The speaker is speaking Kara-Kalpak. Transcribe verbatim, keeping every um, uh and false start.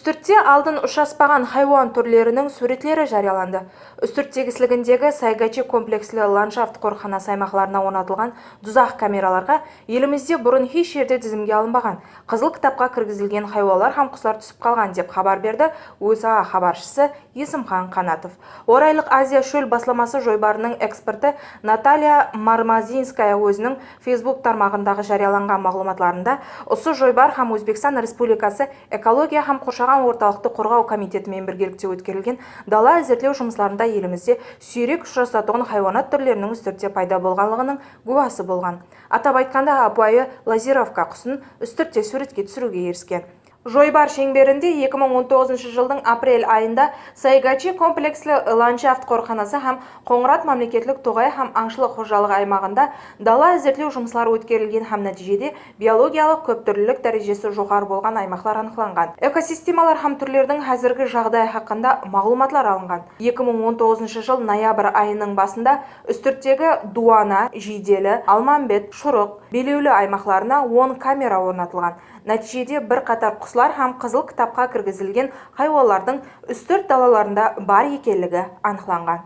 Ústirtte aldın ushıraspaǵan haywan túrleriniń súwretleri járiyalandı. Ústirt tegisligindegi Saygachi kompleksli landshaft qorıqxanası aymaqlarına ornatılǵan duzaq kameralarǵa elimizde burın hesh jerde dizimge alınbaǵan, qızıl kitapqa kirgizilgen haywanlar hám quslar túsip qalǵan, dep xabar berdi O S A xabarshısı Esimxan Qanatov. Oraylıq Aziya shól baslaması joybarınıń eksperti Nataliya Marmazinskaya óziniń Facebook tarmaǵındaǵı járiyalanǵan maǵlıwmatlarında usı joybar hám Ózbekstan Respublikası Ekologiya hám qorshaǵan ortalıqtı qorǵaw komiteti menen birgelikte ótkerilgen dala izertlew jumıslarında elimizde siyrek ushırasatuǵın haywanat túrleriniń Ústirtte payda bolǵanlıǵınıń gúwası bolǵan. Atap aytqanda, ápiwayı lazirovka qusın Ústirtte súwretke túsiriwge erisken. Joybar sheńberinde eki mıń on toǵızınshı jıldıń aprel ayında Saygachi kompleksli landshaft qorıqxanası hám Qońırat mámleketlik toǵay hám ańshılıq xojalıǵı aymaǵında dala izertlew jumısları ótkerilgen hám nátiyjede biologiyalıq kóptúrlilik dárejesi joqarı bolǵan aymaqlar anıqlanǵan. Ekosistemalar hám túrlerdiń házirgi jaǵdayı haqqında maǵlıwmatlar alınǵan. Eki mıń on toǵızınshı jıl noyabr ayınıń basında Ústirttegi Duwana, Jiydeli, Almambet, Shurıq, Belewli aymaqlarına on kamera ornatılǵan. Nátiyjede bir qatar quslar hám qızıl kitapqa kirgizilgen haywanlardıń Ústirt dalalarında bar ekenligi anıqlanǵan.